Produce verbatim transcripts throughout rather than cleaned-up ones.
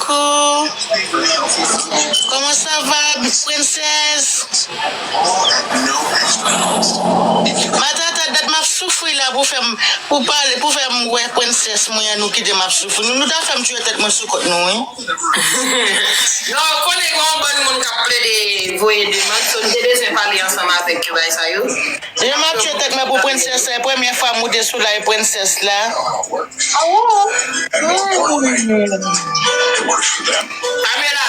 Coucou. Comment ça va, princesse? Matata, dat m ap soufri la pou fè m, pou pale, pou fè m wè princesse mwen an, nou kite m ap soufri. Nou, nou ta fè m tire tèt mwen sou kont nou, wi. Non, ou konnen gen yon bann moun k ap plede voye demann, so m te bezwen pale ansanm avèk yo, bagay sa yo. Jan m ap tchwe tèt mwen pou prensès la, e premyè fwa m moute sou live prensès la. Pamela,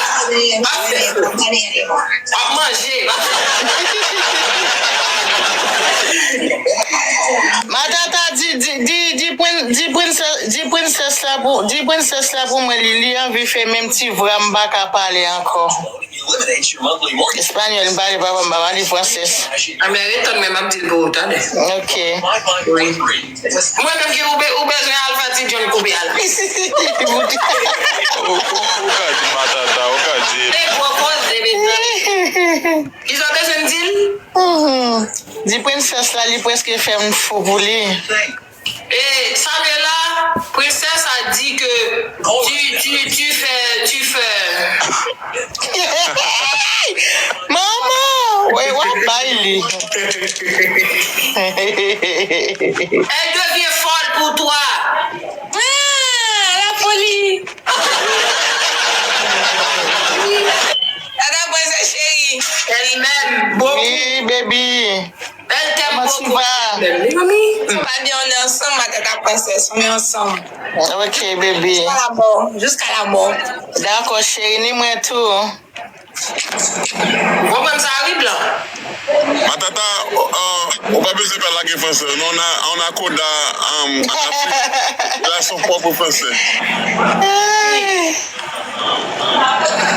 ap manje. Matata di, di, di, di, pren- di prensès, di prensès la pou, di prensès la pou mwen, li, li anvi fè menm ti vra, m pa ka pale ankò. Espanyòl, m pale, papa, m pa pale fransè. Anben, ret tann, men m ap di l pou ou talè. Ok. Wi. Mwen menm ki ou be- ou bezwen al fè ti John koupe al. Ou, ou, ou ka di Matata, ou ka di. E gwo koze, mezanmi. Kisa w bezwen m di l? Mhm. Di prensès la, li prèske fè m fou pou li. Et Samuela, princesse a dit que tu, tu, tu fais, tu fais. Manman, wè, w ap bay li. Elle devient folle pour toi. Ah, la folie. Tata princesse chérie. Elle m'aime beaucoup. Oui, baby. Elle t'aime beaucoup. Comment tu vas? Mezanmi. Papa di on est ensemble, Matata princesse, on est ensemble. Ok, bébé. Jusqu'à la mort, jusqu'à la mort. Dakò, cheri, ni mwen tou. Ou konprann sa, wi, blan? Matata, euh, ou pa bezwen pè lage fransè. Non, on a, on a Koda, euh, en Afrique. Il a son propre français.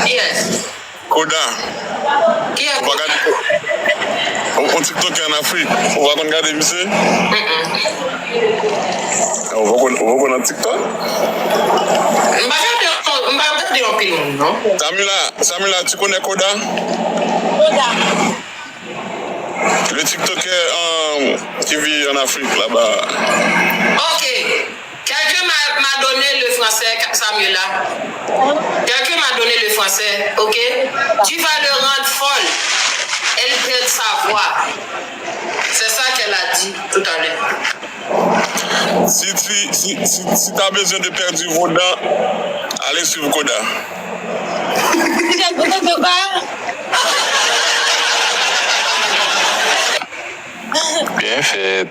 Yes. Koda. Ki a Koda? Ou pa gade yon, yon TikTok an Afrik. Ou pa konn gade misye? Ou pa konn, ou pa konn nan TikTok? M pa gade, m pa gade anpil moun, non. Samila, Samila, tu connais Koda? Koda. Le TikToker, euh, qui vit en Afrique, là-bas. Ok. Quelqu'un m'a m'a donné le français, Samuela. Quelqu'un m'a donné le français, ok? Tu vas le rendre folle. Elle perd sa voix. C'est ça qu'elle a dit tout à l'heure. Si tu si, si, si t'as besoin de perdre vos dents, allez suivre Koda. Bien fait.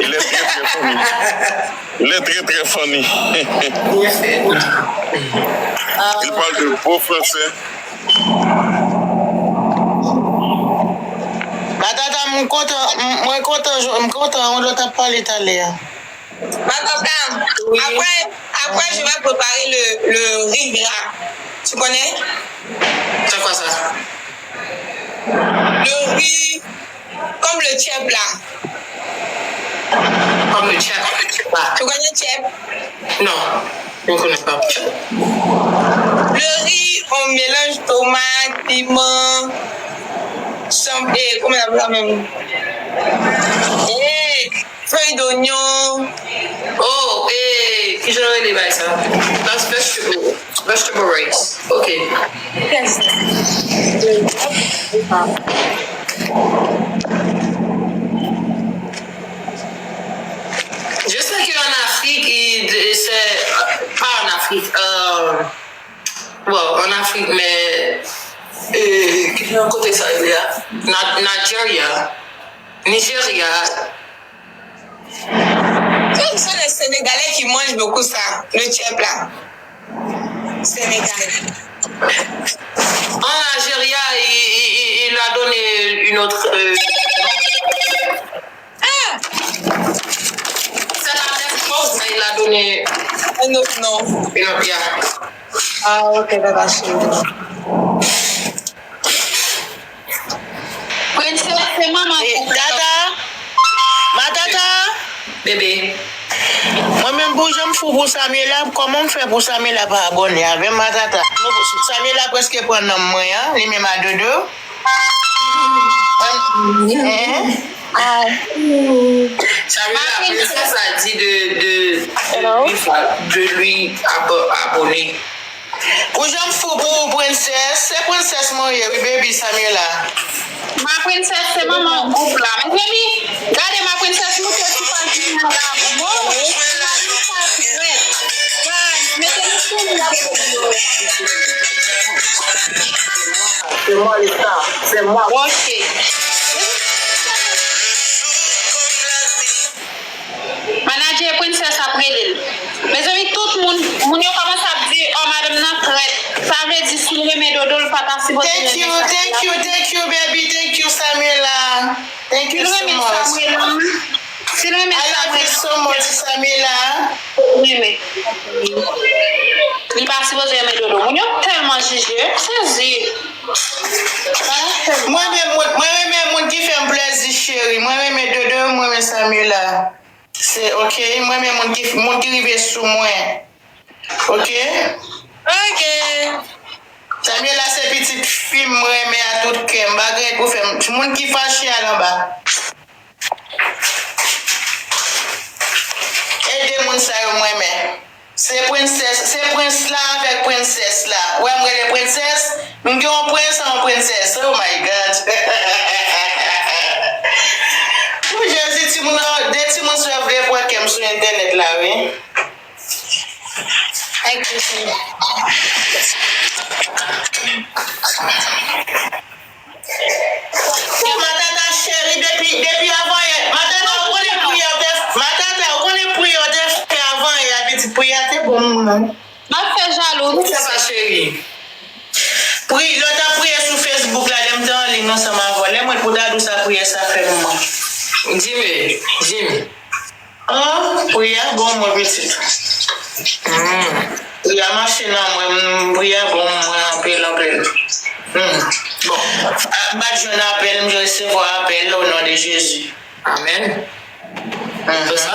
Il est très, très funny. Il est très, très funny. Il parle de beau français. Matata, m kontan, m- mwen kontan, jò- m kontan, ou lòt ap pale talè a. Matata, après, après, je vais préparer le, le riz gras. Tu connais? C'est quoi ça? Le riz, comme le tchèp là. Comme le tchèp. Ah. Tu connais tchèp? Non, je ne connais pas. Le riz, on mélange tomate, piment, champ- eh, comment on appelle ça même? Eh, feuille d'oignon. Oh, eh, ki jan yo rele bagay sa? That's vegetable, vegetable rice. Ok. Yes. Je sais qu'en Afrique, il- c'est pas en Afrique, euh, bon, en Afrique, mais euh, ki jan kote sa rele a? Na- Nigeria. Nigeria. Ce sont les Sénégalais qui mangent beaucoup ça, le tchèp là. Sénégal. En Algérie, il, il- il a donné une autre. Euh, ah! C'est la même chose, mais il a donné un autre nom. Une autre, yeah. Ah, ok, papa chéri. Princess, se manman. Eh, Tata. Matata. Bebe. Mwen menm pou jan m fou pou Samuela, kòman m fè pou Samuela pa abòne avè m, Matata? Nou- Samuela prèske pran nonm mwen an, li menm a dodo. Mwen- eh? Ah. Samuela, princesse a dit de, de, de lui, de lui abo- abonner. Ou janm fou pou ou, Princess? Se Princess mwen ye, wi, baby, Samuela. Ma Princess se manman gwoup la. Mezanmi, gade Ma Princess moute sou paj nou la. Bon, gade sa, guys, mete nou sou nou la pou nou. C'est moi le star, c'est moi. Ok. Manadjè Princess ap rele l. Mezanmi, tout moun, moun yo kòmanse ap di, oh, madanm nan trèt. Sa vle di, si l renmen Dodo, l pa ta sipoze renmen Samuela. Thank you, thank you, thank you, baby. Thank you, Samuela. Thank you so much. Si l renmen Samuela, si l renmen Samuela, I love you so much, Samuela. Renmen. Li pa sipoze renmen Dodo. Moun yo tèlman jije, m sezi. Mwen renmen moun, mwen renmen moun ki fè m plèzi, cheri. Mwen renmen Dodo, mwen renmen Samuela. Se, ok, mwen renmen moun ki, moun ki rive sou mwen. Ok? Ok. Samuela se pitit fi m, mwen renmen a tout kè. M pa gen pou fè m. Moun ki fache al anba. E de moun sa yo m renmen. Se Princess, se Prince la avèk Princess la. Wè m rele Princess, m gen yon Prince, yon Princess. Oh my God. Pou Jezi, timoun nan, de timoun sa yo vle pran kè m sou entènèt la, wi. Thank you, Senyè. Matata cheri, depi, depi avan yè. Matata, ou konnen priyè w te, Matata, ou konnen priyè w te fè avan yè a, pitit, priyè a te bon moun. M ap fè jalou. Ou fè sa, cheri. Pri, lè w t ap priye sou Facebook la, lè m te anliy ansanm avè w, lè m wè l pou ta di w sa priyè sa fè pou mwen. Jimmy, Jimmy. Ah, priyè bon mwen pitit. Hmm. Priyè mache nan mwen, m, priyè bon mwen anpil, anpil. Hmm. Bon, m pa t jwenn apèl, m resevwa apèl o non de Jezi. Amen. Mhm. Se sa?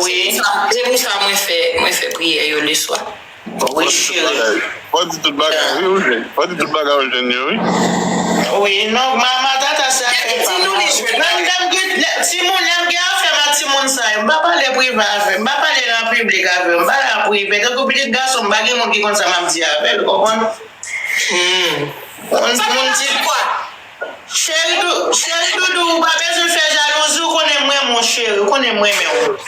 Wi. Se pou sa, se pou sa mwen fè, mwen fè priyè yo leswa. Wi, cheri. Fò di tout bagay, wi, wi. Fò di tout bagay, wi, jwenn yo, wi. Wi, non, ma, Matata se afè pa m. Menm lè m gen, lè, timoun, lè m gen afè m ak timoun sa yo, m pa pale prive avè yo, m pa pale nan piblik avè yo, m pale an prive. Tankou pitit gason m, pa gen moun ki konn sa m ap di avè l, ou konprann? Hmm. Moun, moun di, cheri dou-, cheri doudou, ou pa bezwen fè jalouzi, ou konnen m renmen w, cheri, ou konnen m renmen w.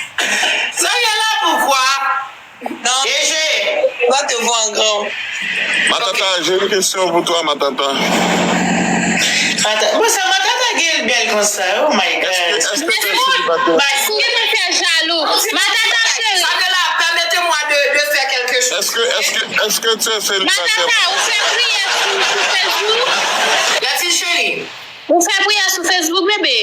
Sa gen la poukwa? Non. D J. Va te vo an gran. Matata, j'ai une question pour toi, Matata. Mata-, bon, sa Matata gen l bèl konsa, oh my God. Est-ce que, est-ce que tu es célibataire? Bay, si te fè jalou. Matata cheri. Samuela, permettez-moi de, de faire quelque chose. Est-ce que, est-ce que, est-ce que tu es célibataire? Matata, ou fè priyè sou, sou Facebook? Gati cheri. Ou fè priyè sou Facebook, bebe?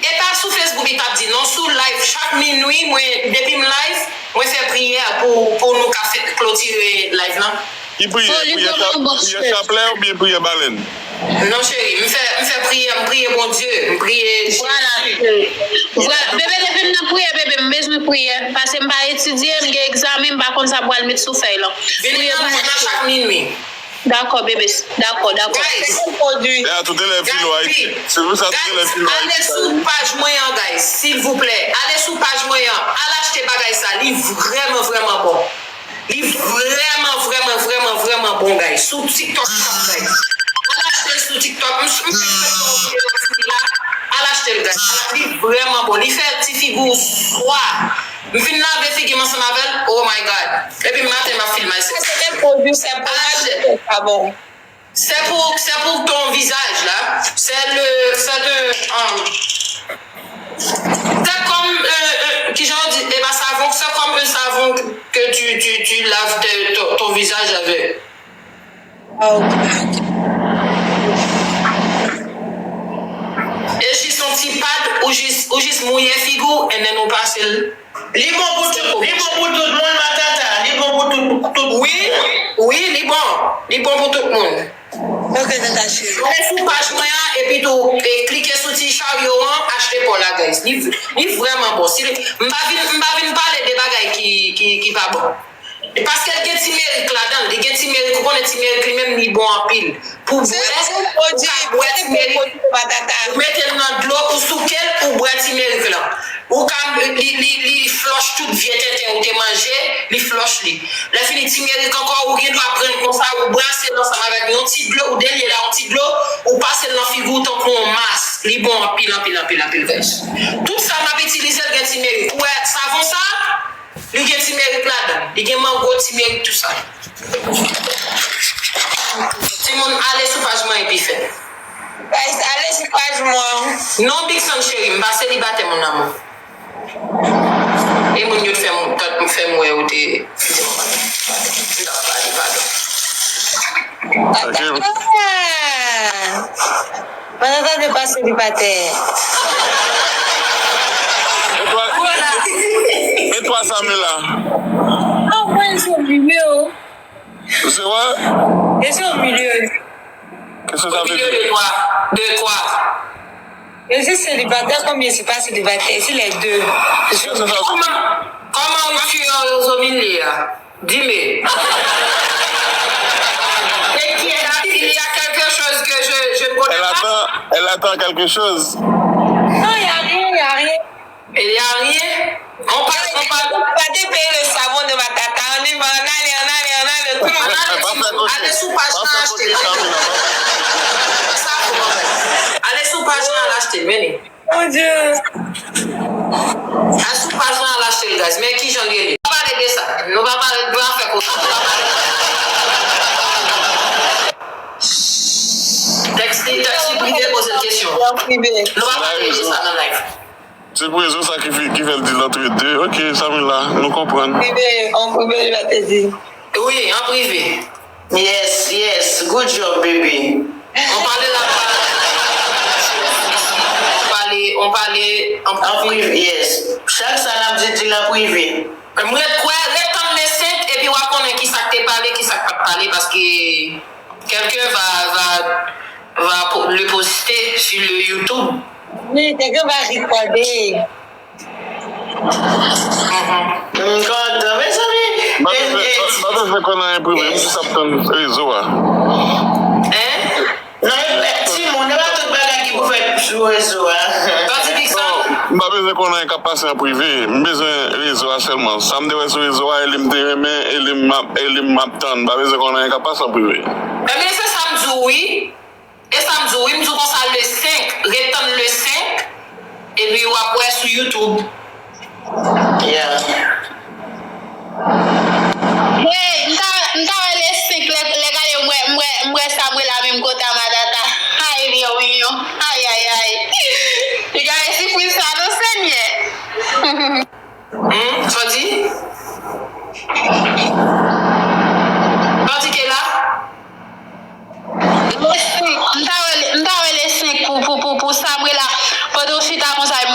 E pa sou Facebook li t ap di non, sou live chak minwi, mwen, depi m live, mwen fè priyè pou, pou nou ka fè, klotire live lan. Ki priyè? Oh, li priyè vrèman cha-, bon, priyè cheri. Chaplè oubyen priyè balèn? Non, cheri, m fè, m fè priyè, m priye Bondye, m priye Jezi. Vwala, cheri. Vwala, bebe, depi m nan priyè, bebe, m bezwen priyè. Paske m pa etidye, m gen egzamen, m pa konn sa m pral met sou fèy lan. Vin nan mwen nan chak minwi. Dakò, bebe. Dakò, dakò. Guys, guys, guys, ale sou paj mwen an, guys, silvouplè. Ale sou paj mwen an. Al achte bagay sa. Li vrèman, vrèman bon. Li vrèman, vrèman, vrèman, vrèman bon, guys. Sou TikTok, guys. Al achte l sou TikTok. M, m, m, al achte l, guys. Li vrèman bon. Li fè ti figi w swa. M fin lave figi m ansanm avè l. Oh my God. Epi maten m ap filme sa. Sa se menm pwodui, se pwodui sa bon. C'est pour, c'est pour ton visage là. C'est le, c'est de, euh, c'est comme, euh, euh, kijan w di, e pa savon, c'est comme un savon que tu, tu, tu laves te-, ton, ton visage avec. Ah, ok. E jis yon ti pad, ou jis, ou jis mouye figi w, and then ou pase l. Li bon pou tout, li bon pou tout moun, Matata. Li bon pou tout, tout moun. Wi, wi, li bon. Li bon pou tout moun. Ok, Tata cheri. Ale sou paj mwen an, epi tou, e, klike sou ti charyo an, achte pa w la, guys. Li, li vrèman bon. Si, m pa vin, m pa vin pale de bagay ki, ki, ki pa bon. E paske l gen timerik ladan l, li gen timerik, ou konnen timerik li menm li bon anpil. Pou bwè, ou ka bwè timerik, ou mete l nan dlo, ou souke l, ou bwè timerik lan. Ou ka, li, li, li flòch tout vye tenten ou te manje, li flòch li. Lè fini timerik ankò, ou gen dwa pran l konsa, ou brase l ansanm avèk yon ti dlo, ou delye la yon ti dlo, ou pase l nan figi w tankou yon mas. Li bon anpil, anpil, anpil, anpil, guys. Tout sa m ap itilize l gen timerik. Ou wè savon sa? Li gen timerik ladan l, li gen mango, timerik, tou sa. Timoun, ale sou paj mwen epi fè. Guys, ale sou paj mwen. Non, Big Son cheri, m pa selibatè, mon amour. E moun yo t fè m, t ap fè m wè ou te, m t ap pale, padon. Ok. Ah! Mwen tande pa selibatè. E twa, e twa Samila? Ah, mwen, se milye. Se wè? E se milye. Qu'est-ce que ça veut dire? Au milieu de quoi? De quoi? E se selibatè, konbyen se pa selibatè, se les deux. Qu'est-ce que ça veut dire? Comment, comment tu es au milieu? Dime. Il y a quelque chose que je, je ne connais pas. Elle attend, elle attend quelque chose. Non, il y a rien, il y a rien. Il y a rien. On parle, on parle. Pas de payer le savon de ma tata. On y va, on allait, on allait, on allait. Tout le monde. Allez sou paj la, achte. Sa pou mwen. Allez sou paj la, achte, vini. Mon Dieu. Al sou paj lan, al achte l, guys. Men kijan l ye li. Nou pa pale de sa. Nou pa pale, nou pa fè koze. Nou pa pale. Tèks li, tèks li prive, poze l kesyon. Nou pa pale de sa nan live. Se pou rezon sa ki fè, ki fè l di l antre de. Ok, Samila, nou konprann. Prive, an prive, li va te di. Wi, an prive. Yes, yes. Good job, baby. On pale la, on pale, on pale, on... An prive, yes. Chak sa n ap di, di l an prive. Mwen kwè, ret tann le senk, epi w a konnen ki sa k te pale, ki sa k pa t pale, paske quelqu'un va, va, va po-, le poster sur le YouTube. Wi, quelqu'un va regarder. M kontan, mezanmi. M pa bezwen, m pa bezwen konn anyen prive, m jis ap tann rezo a. Hein? Non, e, e, timoun, e pa tout bagay ki pou fèt sou rezo a. Tandis Big Son. Non, m pa bezwen konn anyen k ap pase an prive. M bezwen rezo a sèlman. Sa m te wè sou rezo a, e li m te renmen, e li m ap, e li m ap tann. M pa bezwen konn anyen k ap pase an prive. Ebyen, se sa m di w, wi. E sa m di w, wi, m di w konsa le senk, ret tann le senk, epi w ap wè sou YouTube. Yeah. Hey, m ta, m ta wè le senk, lè, lè gade m wè, m wè, m wè Samuela menm kote a Matata. Ay, Lyon, Lyon. Ay, ay, ay. Li gade sipriz sa, non, Senyè. Hmm, sa w di? Sa w di, Kela? Le senk, m ta wè, m ta wè le senk pou, pou, pou, pou Samuela. Pandan w chita konsa, m